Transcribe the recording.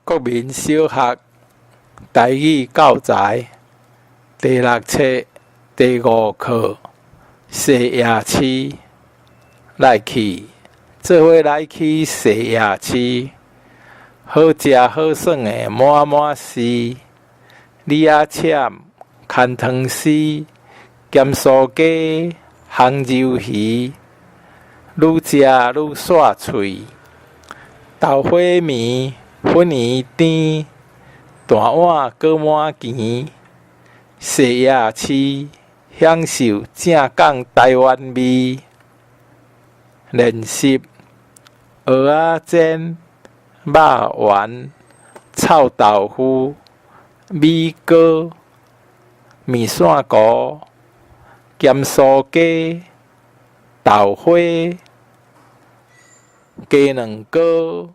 國民小學台語教材第六冊第五課細夜市來去，做伙來去細夜市，好食好耍的滿滿是，李仔攕牽糖絲，鹹酥雞，烘魷魚，愈食愈煞喙，豆花麵，粉圓甜，大碗閣滿羹，細夜市享受正港台灣味。練習蚵仔煎、肉圓、臭豆腐、米糕、麵線糊、鹹酥雞、豆花、雞卵糕。